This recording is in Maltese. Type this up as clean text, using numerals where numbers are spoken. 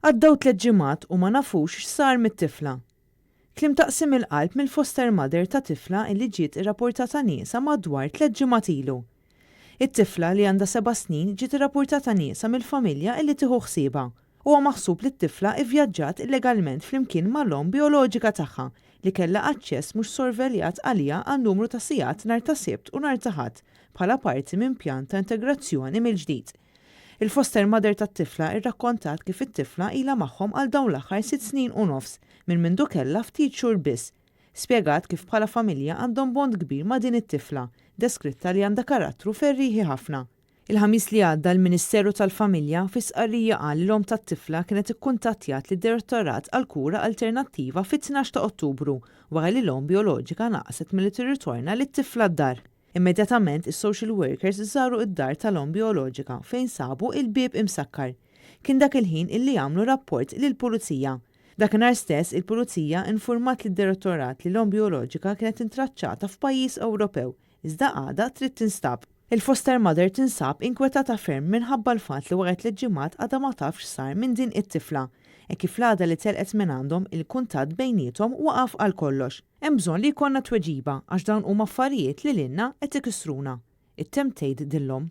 Għaddew tlett ġimgħat u ma nafux x'sar mit-tifla. Kliem ta' qsim il-qalb mill-foster mother ta' tifla illi ġiet irrapportata nieqsa madwar tlett ġimgħat ilu. It-tifla, li għandha seba' snin, ġiet irrapportata nieqsa mill-familja illi tieħu ħsiebha. Huwa maħsub li t-tifla ivvjaġġat illegalment flimkien mal-omm bijoloġika tagħha li kellha aċċess mhux sorveljat għaliha għal numru ta' sigħat nhar ta' Sibt u nhar ta' Ħadd bħala parti minn pjan ta' integrazzjoni mill-ġdid. Il-foster mother tat-tifla rrakkontat kif it-tifla ilha magħhom għal dawn l-aħħar sitt snin u nofs minn mindu kellha ftit xhur biss. Spjegat kif bħala familja għandhom bond kbir ma' din it-tifla, deskritta li għandha karattru ferrieħi ħafna. Il-Ħamis li għadda l-Ministeru tal-Familja fi stqarrija qal li l-omm tat-tifla kienet ikkuntattjat lid-Direttorat għall-Kura Alternattiva fit-12 ta' Ottubru wara li l-omm bijoloġika naqset milli tirritorna lit-tifla d-dar. Immedjatament is-social workers żaru d-dar tal-omm bijoloġika fejn sabu il-bieb imsakkar. Kien dak il-ħin illi għamlu rapport lill-Pulizija. Dakinhar stess il-Pulizija infurmat lid-Direttorat li l-omm bijoloġika kienet intraċċata f'pajjiż Ewropew iżda għadha trid tinstab. Il-foster mother tinsab inkwetata ferm minħabba l-fatt li wara tlett ġimgħat għadha ma tafx x'sar minn din it-tifla. E kif l-għada li telqet minn għandhom il-kuntatt bejniethom waqaf għal kollox. Hemm bżonn li jkollna tweġiba għax dawn huma affarijiet li lilna qed ikissruna. Ittemmet tgħid din l-omm.